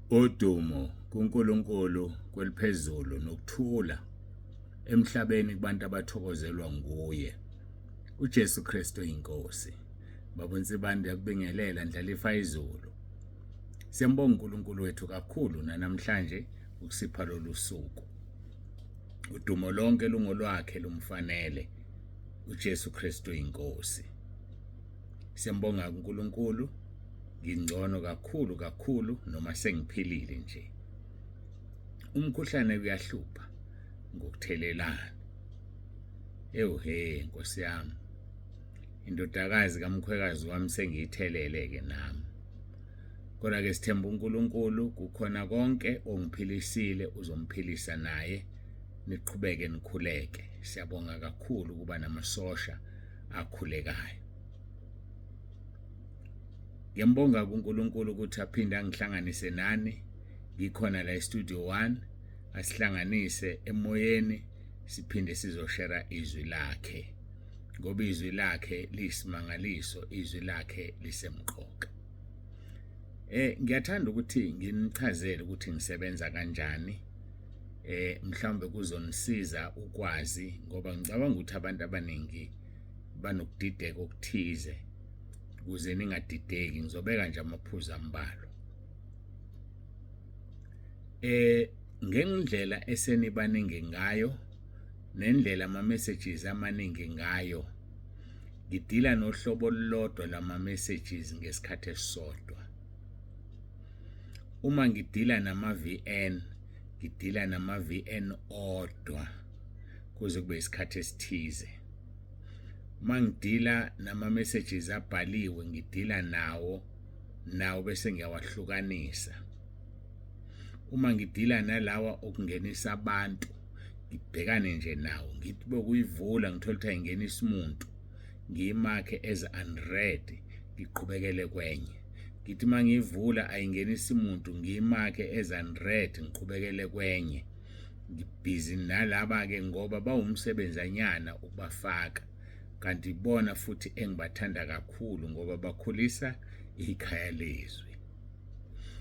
Udumo kuNkulunkulu kweliphezulu nokuthula emhlabeni kubantu abathokozelwa nguye. UJesu Kristu inkosi. Baba Nsibande yakubingelela ndlalifa izulu. Siyambonga uNkulunkulu wethu kakhulu nanamhlanje ukusipha lolu suku. Udumo lonke lungolwakhe lumfanele. uJesu Kristu inkosi. Siyambonga uNkulunkulu ngingcono kakhulu kakhulu noma sengiphilile nje. Umkhuhlane uyahlupha ngokuthelelana. Ewu he Nkosi yami. Indodakazi kamkhwekazi wami sengiyithelele ke nami. Kodwa ke sithemba uNkulunkulu kukhona konke ongiphilisile uzomphilisa naye niqhubeke nikhuleke. Siyabonga kakhulu ukuba namasosha akhulekayo. Ngiyambonga kuNkulunkulu ukuthi aphinde angihlanganise nani ngikhona la eStudio 1 asihlanganise emoyeni siphinde sizoshera izwi lakhe ngoba izwi lakhe liyisimangaliso izwi lakhe lisemqoka. Ngiyathanda ukuthi nginichazele ukuthi ngisebenza kanjani mhlawumbe kuzonisiza ukwazi ngoba ngicabanga ukuthi abantu abaningi banokudideka okuthize ukuze ningadideki ngizobeka nje amaphuzu ambalwa. Ngendlela esenibaningi ngayo nendlela ama messages amaningi ngayo ngidila nohlobo olulodwa lwama messages ngesikhathi esisodwa. Uma ngidila nama VN ngidila nama VN odwa kuze kube isikhathi esithize. Uma ngidila nama messages abhaliwe ngidila nawo nawo bese ngiyawahlukanisa. Uma ngidila nalawa okungenisa abantu ngibhekane nje nawo ngithi bokuyivula ngithole ukuthi ayingenisi muntu ngiyimakhe as unread ngiqhubekele kwenye. Ngithi uma ngiyivula ayingenisi muntu ngiyimakhe as unread ngiqhubekele kwenye. Ngibhizi nalaba-ke ngoba bawumsebenzanyana ukubafaka kanti ibona futhi engibathanda kakhulu ngoba bakhulisa ikhaya lezwi.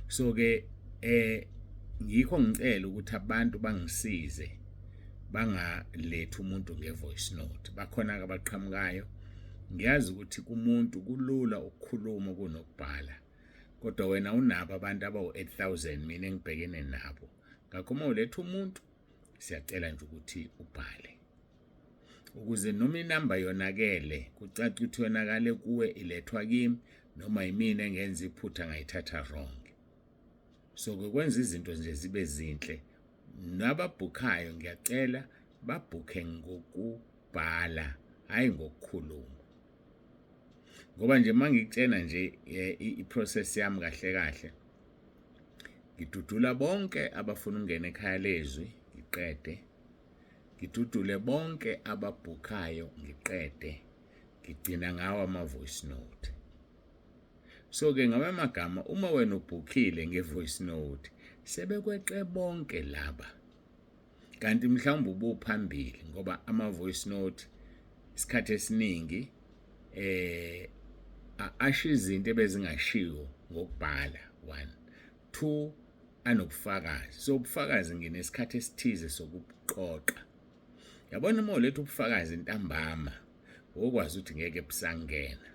So-ke ngikho ngicela ukuthi abantu bangisize bangalethi umuntu nge-voice note. Bakhona-ke abaqhamukayo, ngiyazi ukuthi kumuntu kulula ukukhuluma kunokubhala kodwa wena unabo abantu abawu-8000 mina engibhekene nabo. Ngakho uma uletha umuntu siyacela nje ukuthi ubhale ukuze noma inamba yonakele kucace ukuthi yonakale kuwe ilethwa kimi noma yimina engenza iphutha ngayithatha wrong. So ke kwenza izinto nje zibe zinhle. Nababhukhayo ngiyacela babhukhe ngokubhala hhayi ngokukhuluma. Ngoba nje uma ngikutshena nje i-process yami kahle kahle ngidudula bonke abafuna ukungena ekhaya lezwi ngiqede, ngidudule bonke ababhukhayo ngiqede, ngigcina ngawo ama-voice note. So-ke ngamanye amagama uma wena ubhukhile nge-voice note sebekweqe bonke laba kanti mhlawumbe ubuphambili ngoba ama-voice note isikhathi esiningi asho izinto ebezingashiwo ngokubhala. 1 2 anobufakazi. So ubufakazi nginesikhathi esithize sokubuqoqa. Yabona uma uletha ubufakazi ntambama wokwazi ukuthi ngeke busangena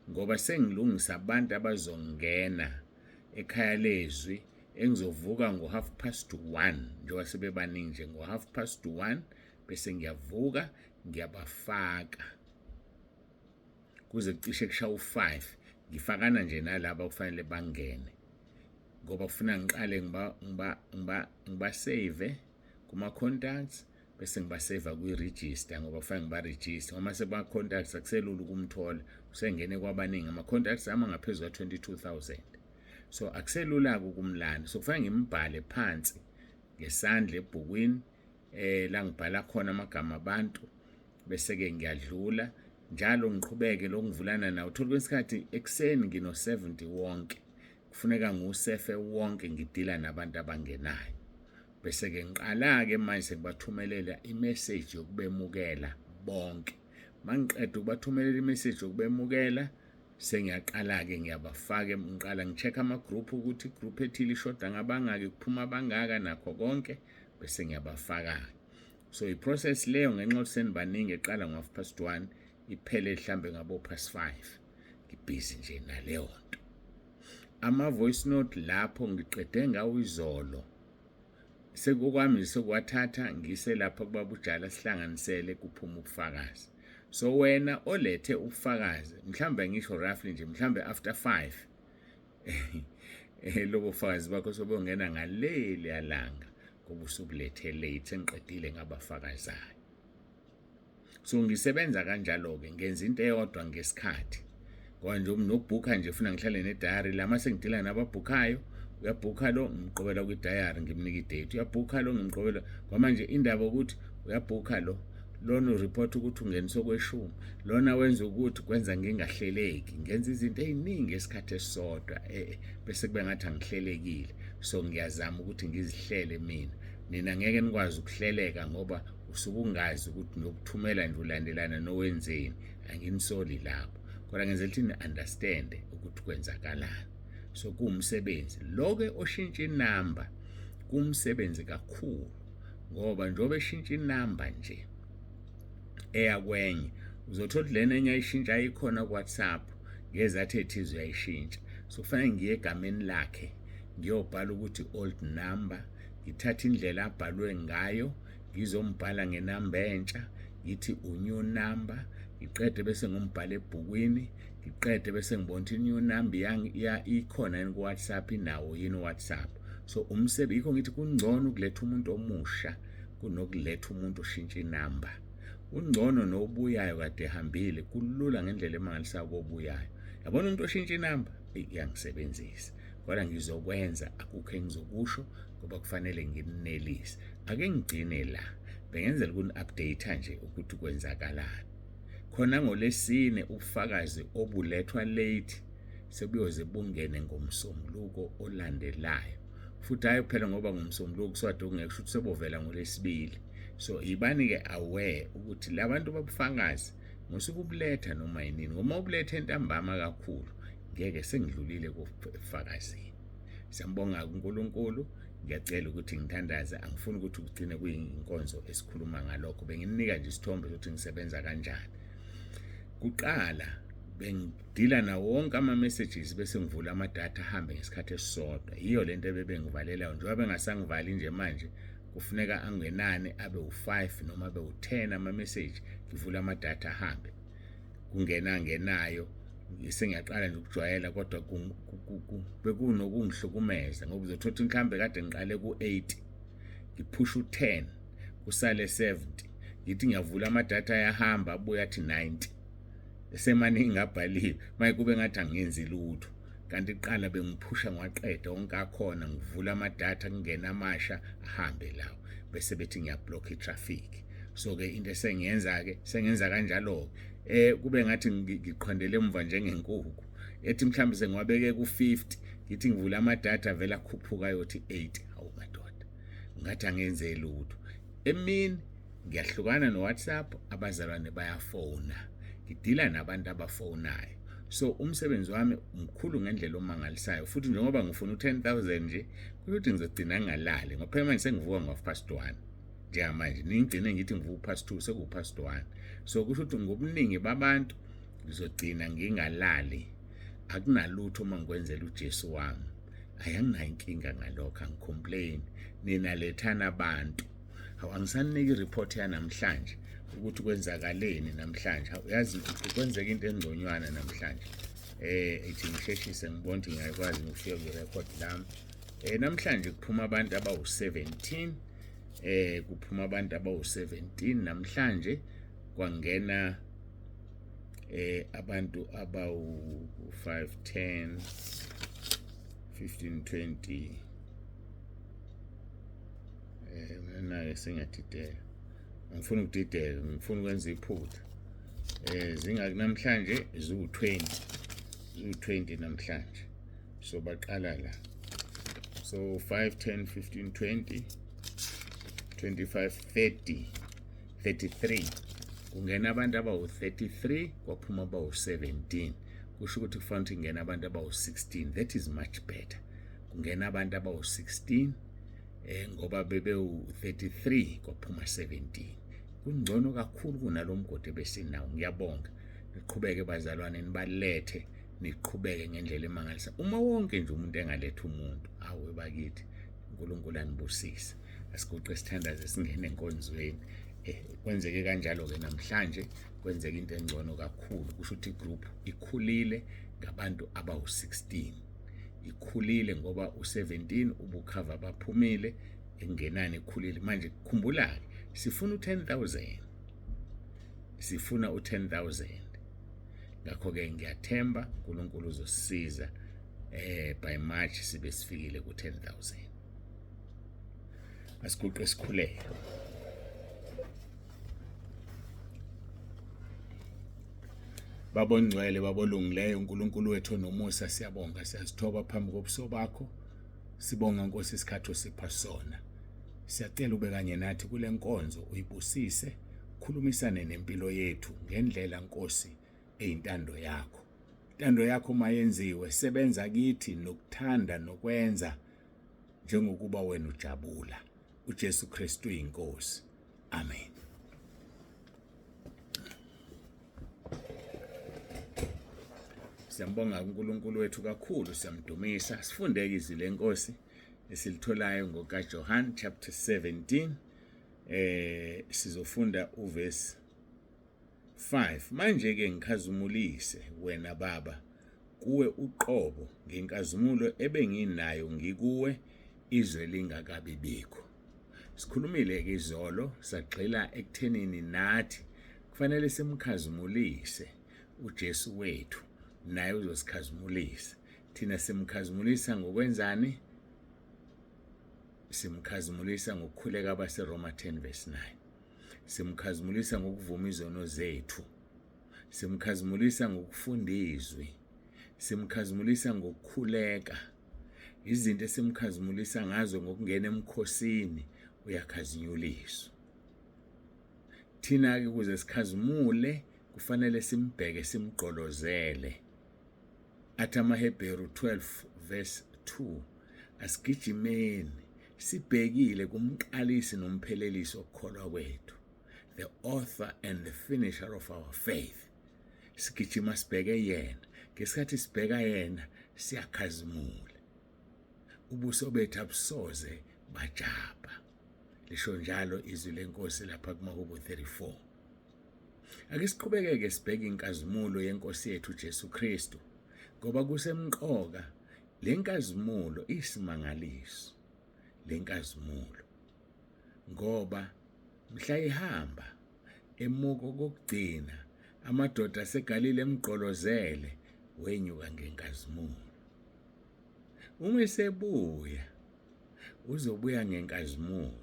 ngoba sengilungisa abantu abazongena ekhaya lezwi engizovuka ngo-1:30 njengoba sebebaningi nje ngo-1:30 bese ngiyavuka ngiyabafaka kuze kucishe kushaya u-5 ngifakana nje nalaba okufanele bangene ngoba kufuna ngiqale ngibasave kuma-contacts bese ngibaseva kwi-register ngoba kufanele ngiba-register ngoba seba-contacts akuselula ukumthola usengene kwabaningi ama-contacts ami angaphezu kwa-22,000 so akuselula-ke ukumlanda so kufanele ngimbhale phansi ngesandla ebhukwini la ngibhala khona amagama abantu bese-ke ngiyadlula njalo ngiqhubeke lokhu ngivulana nawo. Uthola kwesikhathi ekuseni ngino-70 wonke kufuneka ngiwusefe wonke ngidila nabantu abangenayo bese-ke ngiqala-ke manje sengibathumelela imeseji yokubemukela bonke. Uma ngiqeda ukubathumelela imeseji yokubemukela Sengiyaqala-ke ngiyabafaka, ngiqala ngi-check ama-group ukuthi i-group ethile ishoda ngabangaki, kuphuma abangaka, nakho konke, bese ngiyabafaka-ke. So i-process leyo, ngenxa yokuthi senibaningi, eqala ngo-1:30 iphele mhlambe ngabo 5:00. Ngibhizi nje naleyo nto. Ama-voice note lapho ngiqede ngawo izolo, sekukwami sekuwathatha ngise lapha kubaba uJala, sihlanganisele kuphuma ubufakazi. So wena olethe ubufakazi, mhlambe ngisho roughly nje, mhlambe after 5 lobo bufakazi bakho sobongena ngaleli yalanga, ngoba usubulethe late, sengiqedile ngabafakazayo. So ngisebenza kanjalo-ke, ngenza into eyodwa ngesikhathi, ngoba nje nokubhukha nje funa ngihlale nedayari la. Mase ngidila nababhukhayo, uyabhukha lo, ngimqobela kwidayari, ngimnika i-date, uyabhukha lo, ngimqobela. Ngoba manje indaba ukuthi uyabhukha lo, lona u-report ukuthi ungeniswe kweshumi, lona wenza ukuthi kwenza ngingahleleki, ngenza izinto ey'ningi esikhathi esisodwa, bese kube ngathi angihlelekile. So ngiyazama ukuthi ngizihlele mina. Nina ngeke nikwazi ukuhleleka ngoba usuke ungazi ukuthi nokuthumela nje ulandelana nowenzeni. Anginisoli lapho, kodwa ngenzela ukuthi ni-understand ukuthi kwenzakalani. So kuwumsebenzi lo-ke oshintsha inamba, kumsebenzi kakhulu, ngoba njengoba eshintsha inamba nje eya kwenye, uzothola ukuthi lena enye ayishintsha ayikhona ku-WhatsApp, ngezathu ey'thize uyayishintsha. So kufanele ngiye egameni lakhe, ngiyobhala ukuthi old number, ngithathe indlela abhalwe ngayo, ngizombhala ngenamba entsha, ngithi u-new number, ngiqede bese ngombhala ebhukwini, ngiqede bese ngibona ukuthi i-new number ikhona yini ku-WhatsApp, inawo yini u-WhatsApp. So umsebenzi, yikho ngithi kungcono ukuletha umuntu omusha kunokuletha umuntu oshintsha inamba. Ungcono nobuyayo kade ehambile, kulula ngendlela emangalisayo kobuyayo. Yabona umuntu oshintsha inamba iyangisebenzisa, kodwa ngizokwenza, akukho engizokusho ngoba kufanele ngininelise. Ake ngigcine la, bengenzela ukuni-update nje ukuthi kwenzakalani khona ngolesine. Ubufakazi obulethwa late sebuyoze bungene ngomsombuluko olandelayo, futhi hayi kuphela ngoba ngomsombuluko kuswade kungeke kusho ukuthi sebovela ngolesibili. So yibani-ke aware ukuthi labantu babufakazi ngosuke ubuletha noma yinini, ngoba ubuletha entambama kakhulu ngeke sengidlulile kubufakazini. Siyambonga uNkulunkulu. Ngiyacela ukuthi ngithandaze, angifuni ukuthi kugcine kuyinkonzo esikhuluma ngalokho, bengininika nje isithombe sokuthi ngisebenza kanjani. Kuqala bengidila nawo wonke ama-messages, bese ngivula amadatha ahambe ngesikhathi esisodwa. Yiyo lento ebebengivalelayo, njengoba bengasangivali nje manje, kufuneka angenani abe u-5 noma abe u-10 ama-message, ngivula amadatha ahambe kungena ngenayo. Sengiyaqala nje ukujwayela, kodwa bekunokungihlukumeza, ngoba uzothola ukuthi mhlambe kade ngiqale ku-80, ngiphusha u-10, kusale 70, ngithi ngiyavula amadatha ayahamba, abuye athi 90, esemaningi abhaliwe. Maye kube ngathi angenzi lutho, kanti kuqala bengiphusha ngiwaqeda wonke akhona, ngivula amadatha kungena amasha ahambe lawo, bese bethi ngiya-block i-traffic. So-ke into esengiyenza-ke, sengenza kanjalo-ke, kube ngathi ngiqhondele emuva njengenkukhu ethi mhlawumbe sengiwabeke ku-50, ngithi ngivula amadatha vele akhuphuka ayothi 80. Hawu madoda, ngathi angenze lutho. Emini ngiyahlukana no-WhatsApp, abazalwane bayafona, ngidila nabantu abafonayo. So umsebenzi wami mkhulu ngendlela omangalisayo, futhi njengoba ngifuna u-10,000 nje, kusho ukuthi ngizogcina ngingalali, ngoba phela manje sengivuka ngo-1:30 njengamanje, ningigcine ngithi ngivuka u-2:30, seku-1:15. So kusho ukuthi ngobuningi babantu ngizogcina ngingalali. Akunalutho uma ngikwenzela uJesu wami, ayanginayo inkinga ngalokho, angi-complain. Nina lethana abantu. Hawu, angisaniki i-report yanamhlanje ukuthi kwenzakaleni namhlanje. Hawu, yazi kwenzeka into engconywana namhlanje. Ithi ngisheshise, ngibona ukuthi ngiyakwazi ukufika kwi-record lami. Namhlanje kuphuma abantu abawu-17, kuphuma abantu abawu-17 namhlanje, kwangena abantu abawu 5, 10, 15, 20. Mina ke sengiyadideka, angifuni ukudideka, ngifuna ukwenza iphutha. Zingaki namhlanje? Ziwu-20, ziwu-20 namhlanje. So baqala la, so 5, 10, 15, 20, 25, 30, 33. Kungena abantu abawu-33, kwaphuma abawu-17. Kusho ukuthi kufanele ukuthi kungena abantu abawu-16. That is much better. Kungena abantu abawu-16 ngoba bebewu-33 kwaphuma 17. Kungcono kakhulu kunalo mgodi ebesinawo. Ngiyabonga. Niqhubeke bazalwane, nibalethe, niqhubeke ngendlela emangalisa. Uma wonke nje umuntu engaletha umuntu, awe bakithi, uNkulunkulu anibusise. Asiguqe sithandaze singene enkonzweni. Kwenzeke kanjalo-ke namhlanje, kwenzeka into engcono kakhulu. Kusho ukuthi igroup ikhulile ngabantu abawu-16. Ikhulile ngoba u-17 ubukhava baphumile, engenani ikhulile. Manje khumbula-ke, sifuna u-10,000. Sifuna u-10,000. Ngakho-ke ngiyathemba uNkulunkulu uzosisiza by March sibe sifikile ku-10,000. Asiguqe sikhuleke. Baba ongcwele, Baba olungileyo, uNkulunkulu wethu onomusa, siyabonga, siyazithoba phambi kobuso bakho. Sibonga Nkosi isikhathi osipha sona. Siyacela ube kanye nathi kule nkonzo, uyibusise, khulumisane nempilo yethu ngendlela Nkosi eyintando yakho. Intando yakho mayenziwe, sebenza kithi nokuthanda nokwenza njengokuba wena ujabula. uJesu Kristu inkosi. Amen. Siyambonga uNkulunkulu wethu kakhulu, siyamdumisa. Sifundeke izwi lenkosi esilitholayo ngokaJohn chapter 17. Sizofunda uverse 5. Manje ke ngikhazimulise wena Baba kuwe uqobo ngenkazimulo ebenginayo ngikuwe izwe lingakabi bikho. Sikhulumile ke izolo, sagxila ekuthenini nathi kufanele simkhazimulise uJesu wethu, naye uzosikhazimulisa. Thina simkhazimulisa ngokwenzani? Simkhazimulisa ngokukhuleka abaseRoma 10 verse 9. Simkhazimulisa ngokuvuma izono zethu. Simkhazimulisa ngokufunda izwi. Simkhazimulisa ngokukhuleka. Izinto esimkhazimulisa ngazo ngokungena emkhosini, uyakhazinyuliswa. Thina-ke ukuze sikhazimule kufanele simbheke, simgqolozele. Athi amaHebheru 12 verse 2, asigijimeni sibhekile kumqalisi nomphelelisi wokukholwa kwethu, the author and the finisher of our faith. Sigijima sibheke yena. Ngesikhathi sibheka yena siyakhazimula, ubuso bethu abusoze bajabha. Lisho njalo izwi lenkosi lapha kumaHubo 34. Ake siqhubekeke sibheke inkazimulo yenkosi yethu Jesu Kristu, ngoba kusemqoka lenkazimulo isimangaliso, lenkazimulo, ngoba mhla ihamba emuko kokugcina amadoda aseGalile emgqolozele, wenyuka ngenkazimulo. Uma esebuya uzobuya ngenkazimulo.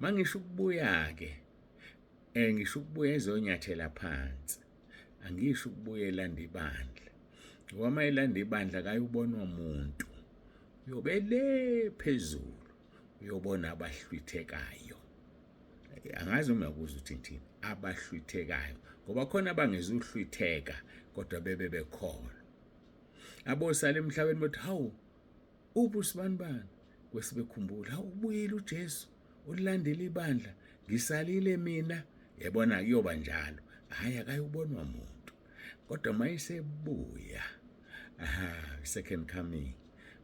Mangisho ukubuya ke, ngisho ukubuya ezonyathela phansi, angisho ukubuya elanda ibandla, ngoba uma elanda ibandla akayubonwa muntu, uyobe le phezulu uyobona abahlwithekayo. Angazi uma uyakuzwa ukuthi ngithini, abahlwithekayo, ngoba khona abangezuhlwitheka kodwa bebe bekholwa. Abosala emhlabeni bathi hawu uphi usibanibani, kwesibekhumbula hawu ubuyile uJesu, ulandela ibandla, ngisalile mina. Yabona kuyoba njalo, hhayi akayubonwa muntu. Kodwa mayisebuya, aha, second coming,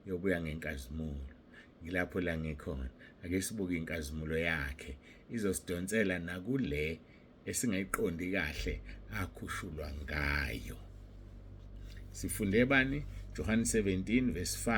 uyobuya ngenkazimulo. Ngilapho la ngikhona. Ake sibuke inkazimulo yakhe, izosidonsela nakule esingayiqondi kahle akhushulwa ngayo. Sifunde bani? John 17 verse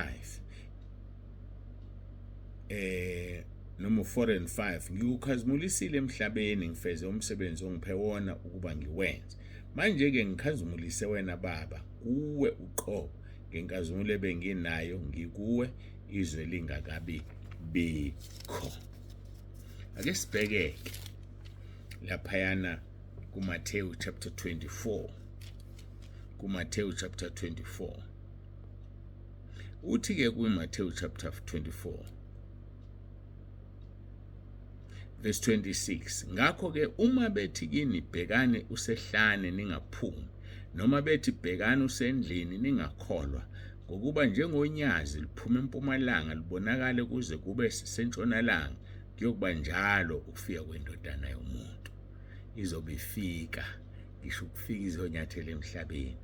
5 noma 4 and 5. Ngikukhazimulisile emhlabeni, ngifeze umsebenzi ongiphe wona ukuba ngiwenze. Manje ke ngikhazimulise wena Baba kuwe uqobo ngenkazimulo ebenginayo ngikuwe izwe lingakabi bikho. Ake sibhekeke laphayana kuMathewu chapter 24. kuMathewu chapter 24 uthi ke kuMathewu chapter 24 verse 26, ngakho ke uma bethi kini bhekani usehlane, ningaphumi, Noma bethi bhekani usendlini ningakholwa, ngokuba njengonyazi luphuma empumalanga lubonakale kuze kube sentshonalanga, kuyokuba njalo ukufika kwendodana yomuntu. Izobe ifika, ngisho ukufika izonyathela emhlabeni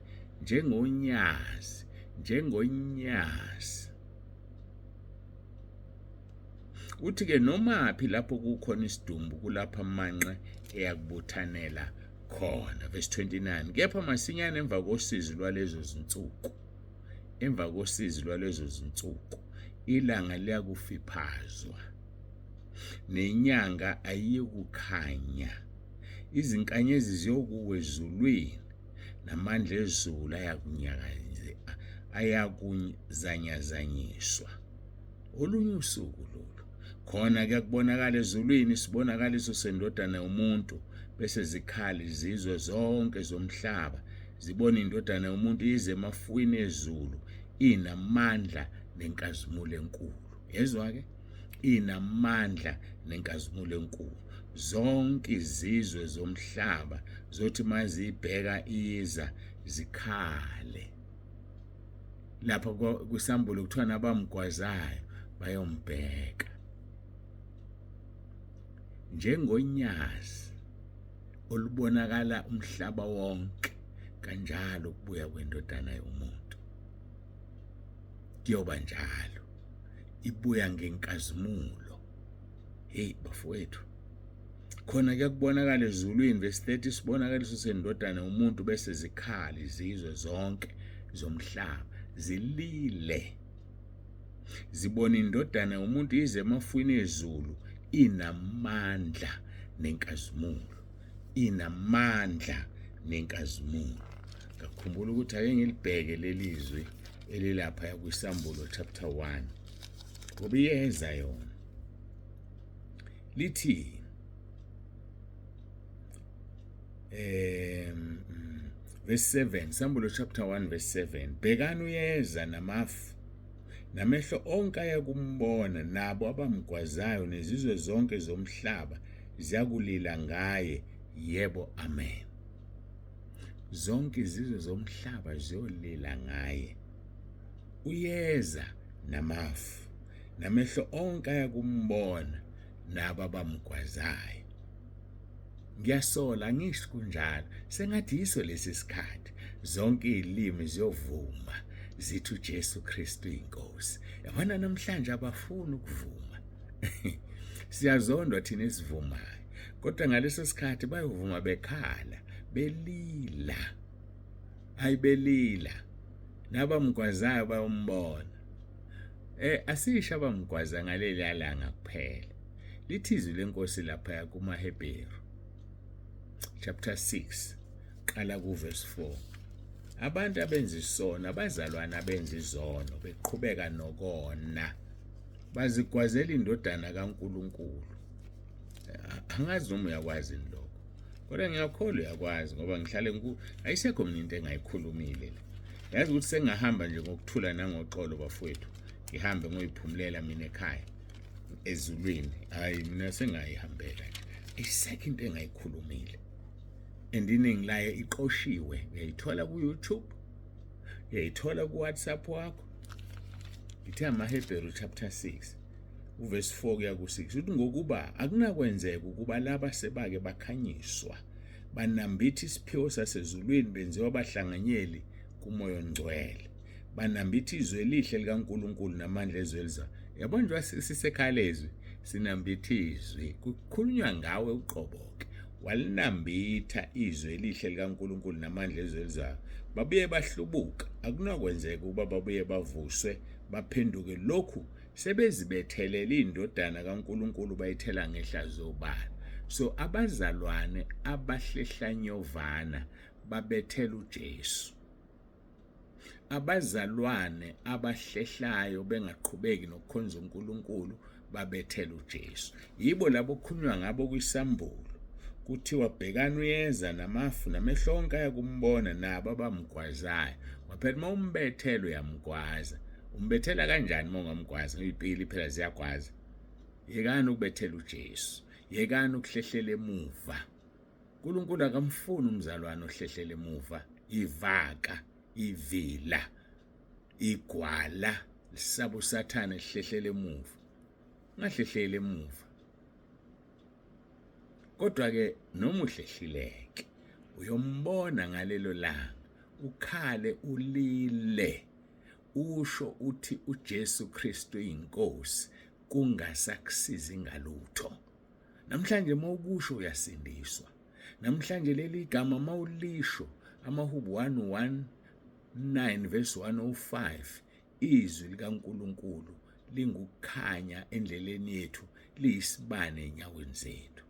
njengonyazi, njengonyazi. Uthi-ke nomaphi lapho kukhona isidumbu kulapho amanqe eyakubuthanela khona. Verse 29, kepha masinyane emva kosizi lwalezo zinsuku, emva kosizi lwalezo zinsuku, ilanga liyakufiphazwa nenyanga ayiyikukhanya, izinkanyezi ziyokuwa ezulwini, namandla ezulu ayakuzanyazanyiswa. Olunye usuku lolu. Khona kuyakubonakala ezulwini isibonakaliso sendodana yomuntu, bese zikhali izizwe zonke zomhlaba zibona indodana yomuntu ize emafwini ezulu inamandla nenkazimulo enkulu. Yezwa-ke, inamandla nenkazimulo enkulu. Zonke izizwe zomhlaba zothi mazibheka iza zikhale. Lapha kwisambulo kuthiwa nabamgwazayo bayombheka njengonyazi olubonakala umhlaba wonke, kanjalo ukubuya kwendodana yomuntu kuyoba njalo, ibuya ngenkazimulo. Hey bafowethu, khona kuyakubonakala ezulwini, verse 30, isibonakaliso sendodana yomuntu, bese zikhala izizwe zonke zomhlaba zilile zibona indodana yomuntu ize emafwini ezulu inamandla nenkazimulo, inamandla nenkazimulo. Ngakhumbula ukuthi ake ngilibheke leli zwi elilapha kwiSambulo chapter 1, ngoba iyeza yona. Lithi verse 7, Sambulo chapter 1 verse 7, bhekani uyeza namafu, namehlo onke ayakumbona, nabo abamgwazayo, nezizwe zonke zomhlaba ziyakulila ngaye. Yebo, amen. Zonke izizwe zomhlaba ziyolila ngaye. Uyeza namafu, namehlo onke ayakumbona, nabo abamgwazayo. Ngiyasola, angisho kunjalo, sengathi yiso lesi sikhathi zonke izilimi ziyovuma zithi uJesu Kristu inkosi. Yabona namhlanje abafuni ukuvuma. Siyazondwa thina esivumayo, kodwa ngaleso sikhathi bayovuma bekhala, belila. Hayi belila. Nabamgwazayo bayombona. Asisho abamgwaza ngaleli langa kuphela. Lithi izwi lenkosi lapha kumaHebheru chapter 6 qala ku verse 4. Abantu abenza isono, abazalwane abenza izono beqhubeka nokona, bazigwazela indodana kaNkuluNkulu. Angazi noma uyakwazi lokho, kodwa ngiyakholwa uyakwazi, ngoba ngihlale ayisekho mina into engayikhulumile la. Yazi ukuthi sengahamba nje ngokuthula nangoxolo bafowethu, ngihambe ngoyiphumulela mina ekhaya ezulwini. Hayi mina sengayihambela nje, ayisekho into engayikhulumile. And iningi layo iqoshiwe, uyayithola ku-YouTube, uyayithola ku-WhatsApp wakho. Ithe amaHebheru chapter 6 uverse 4 kuya ku-6, uthi ngokuba akunakwenzeka ukuba laba sebake bakhanyiswa, banambitha isiphiwo sasezulwini, benziwa abahlanganyeli kumoya ongcwele, banambitha izwi elihle likaNkulunkulu namandla ezwe elizayo. Yabona nje sisekhaya lezwi, sinambitha izwi, kukhulunywa ngawe uqobo-ke. Walinambitha izwi elihle likaNkulunkulu namandla ezwe elizayo, babuye bahlubuka. Akunakwenzeka ukuba babuye bavuswe baphenduke, lokhu sebezibethelele indodana kaNkulunkulu bayithela ngehlazo obala. So abazalwane abahlehlanyovana babethela uJesu. Abazalwane abahlehlayo bengaqhubeki nokukhonza uNkulunkulu babethela uJesu. Yibo labo okukhulunywa ngabo kwisambulo. Kuthiwa bhekani uyeza namafu, namehlo onke ayakumbona, nabo abamgwazayo. Ngoba phela uma umbethela uyamgwaza. Umbethela kanjani uma ungamgwaza? Iy'pili phela ziyagwaza. Yekani ukubethela uJesu. Yekani ukuhlehlela emuva. uNkulunkulu akamfuni umzalwane ohlehlela emuva Ivaka, ivila, igwala, lisaba uSathane lihlehlele emuva. Ungahlehleli emuva. Kodwa-ke noma uhlehlileke, uyombona ngalelo langa, ukhale ulile, usho uthi uJesu Kristu inkosi kungasakusizi ngalutho. Namhlanje mawukusho uyasindiswa. Namhlanje leli gama mawulisho amahubo 119 verse 105 izwi likaNkuluNkulu lingukukhanya endleleni yethu liyisibane enyaweni zethu.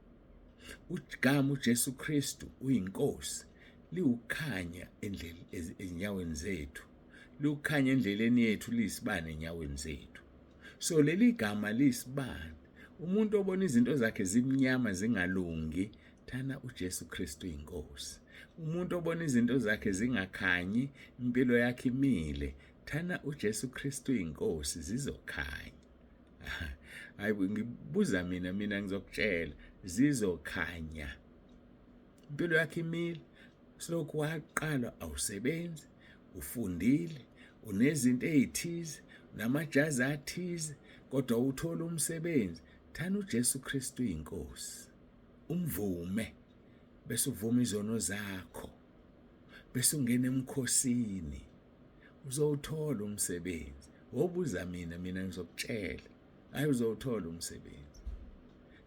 Ugama uJesu Kristu uyinkosi liwukhanya endleleni ezinyaweni zethu liwukhanya endleleni yethu liyisibane enyaweni zethu. So leli gama liyisibane. Umuntu obona izinto zakhe zimnyama zingalungi, thana uJesu Kristu inkosi. Umuntu obona izinto zakhe zingakhanyi, impilo yakhe imile, thana uJesu Kristu inkosi zizokhanya. Hayi ngibuza mina mina ngizokutshela zizokhanya. Impilo yakhe imile, Selokhu waqalwa awusebenzi, ufundile, unezinto ezithize, namajazi athize, kodwa uthola umsebenzi. Thana uJesu Kristu inkosi. Umvume bese uvuma izono zakho. Bese ungena emkhosini. Uzowuthola umsebenzi. Wobuza mina, mina ngizokutshela. Hayi uzowuthola umsebenzi.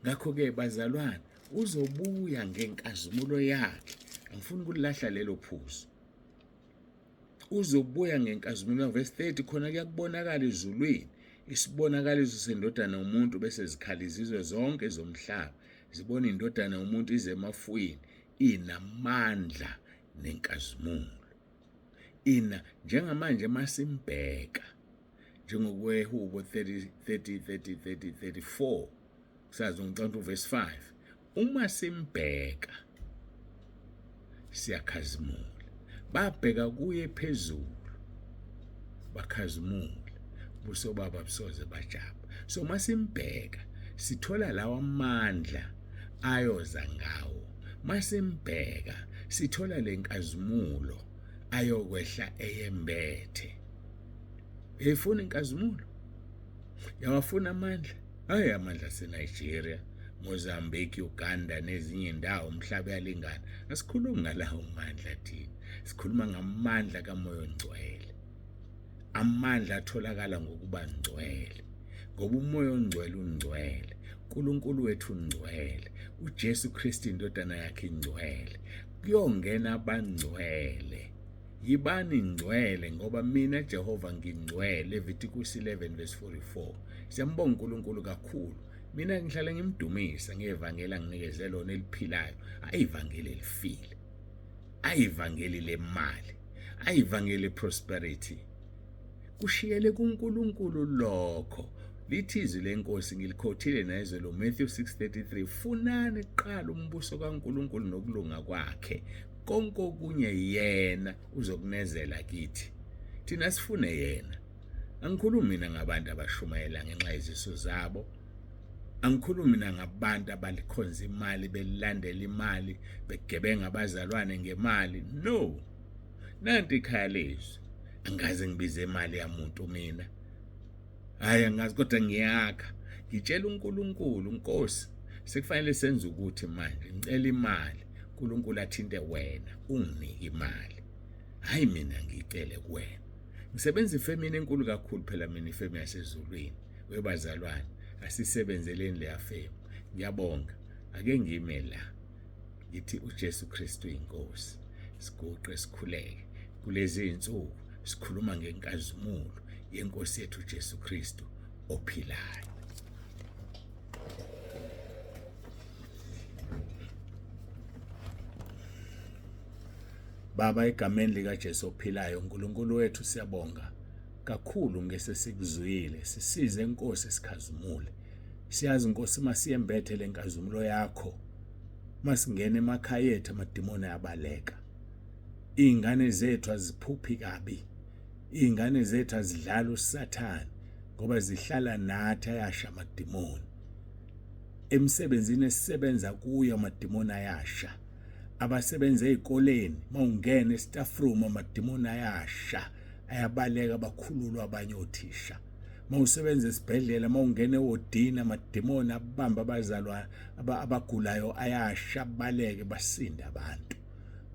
Ngakho-ke bazalwane, uzobuya ngenkazimulo yakhe. Angifuni ukulahla lelo phuzu. Uzobuya ngenkazimulo verse 30 khona kuyakubonakala ezulwini isibonakaliso sendodana yomuntu bese zikhala izizwe zonke zomhlaba zibona indodana yomuntu ize emafwini inamandla nenkazimulo ina njengamanje masimbheka njengokwehubo 30 30 30 30 34 kusazi ngicabanga uverse 5 uma simbheka siyakhazimula babheka kuye phezulu bakhazimula buso baba busoze bajabha so masimbheka sithola lawa amandla ayoza ngawo masimbheka sithola lenkazimulo ayokwehla eyembethe Uyayifuna inkazimulo? Uyawafuna amandla? Hayi amandla aseNigeria, Mozambique, Uganda nezinye indawo umhlaba uyalingana. Asikhulumi ngalawo mandla thina. Sikhuluma ngamandla kaMoya oNgcwele. Amandla atholakala ngokuba ngcwele. Ngoba uMoya oNgcwele ungcwele. uNkulunkulu wethu ungcwele. uJesu Kristu indodana yakhe ingcwele. Kuyongena abangcwele. Yibani ngcwele ngoba mina Jehova ngingcwele. Leviticus 11 verse 44. Siyambonga uNkulunkulu kakhulu. Mina ngihlala ngimdumisa ngevangeli anginikeze lona eliphilayo. Ayivangeli elifile. Ayivangeli lemali. Ayivangeli prosperity. Kushiyele kuNkulunkulu lokho. Lithi izwi lenkosi ngilikhothile nezwe Matthew 6:33 funani kuqala umbuso kaNkulunkulu nokulunga kwakhe konke okunye yena uzokunezela kithi thina sifune yena angikhulumi mina ngabantu abashumayela ngenxa yezisu zabo angikhulumi mina ngabantu abalikhonza imali belilandela imali begebenga abazalwane ngemali no nanti ikhaya lezwi angaze ngibize imali yamuntu mina Hayi angazi kodwa ngiyakha. Ngitshela uNkulunkulu, Nkosi, sekufanele senze ukuthi manje ngicela imali. uNkulunkulu athinte wena, unginike imali. Hayi mina ngicele kuwena. Ngisebenza ifemini enkulu kakhulu phela mina ifemu yasezulwini. Webazalwane, asisebenzeleni leya femu. Ngiyabonga. Ake ngime la. Ngithi uJesu Kristu inkosi. Siguqe sikhuleke. Kulezi insuku sikhuluma ngenkazimulo yenkosi yethu uJesu Kristu ophilayo. Baba egameni likaJesu ophilayo uNkulunkulu wethu siyabonga kakhulu ngesesikuzwile sisize Nkosi sikhazimule siyazi Nkosi masiyembethe lenkazimulo yakho masingena emakhaya ethu amadimoni ayabaleka Iy'ngane zethu aziphuphi kabi, iy'ngane zethu azidlali usathane ngoba zihlala nathi ayasha amadimoni. Emsebenzini esisebenza kuyo amadimoni ayasha. Abasebenza ezikoleni, mawungena e-staff room amadimoni ayasha, ayabaleka, bakhululwa abanye othisha. Mawusebenza esibhedlela, mawungena ewodini amadimoni abamba abazalwa abagulayo ayasha, baleke basinde abantu,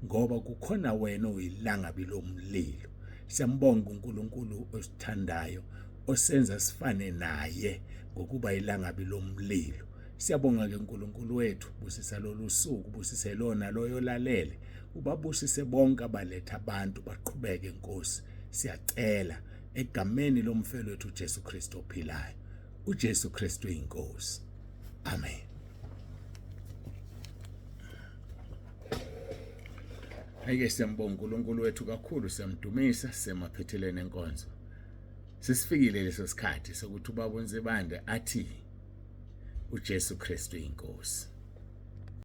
ngoba kukhona wena oyilangabi lomlilo. Siyambonga uNkulunkulu osithandayo, osenza sifane naye ngokuba ilangabi lomlilo. Siyabonga ke uNkulunkulu wethu, busisa lolu suku, busise lona loyo lalele, ubabusise bonke abaletha abantu baqhubeke Nkosi. Siyacela egameni lomfelo wethu uJesu Kristu ophilayo. uJesu Kristu inkosi. Amen. Ake siyambonga uNkulunkulu wethu kakhulu, siyamdumisa, semaphethelweni enkonzo. Sesifikile leso sikhathi sokuthi ubaba uNzibande athi uJesu Kristu inkosi.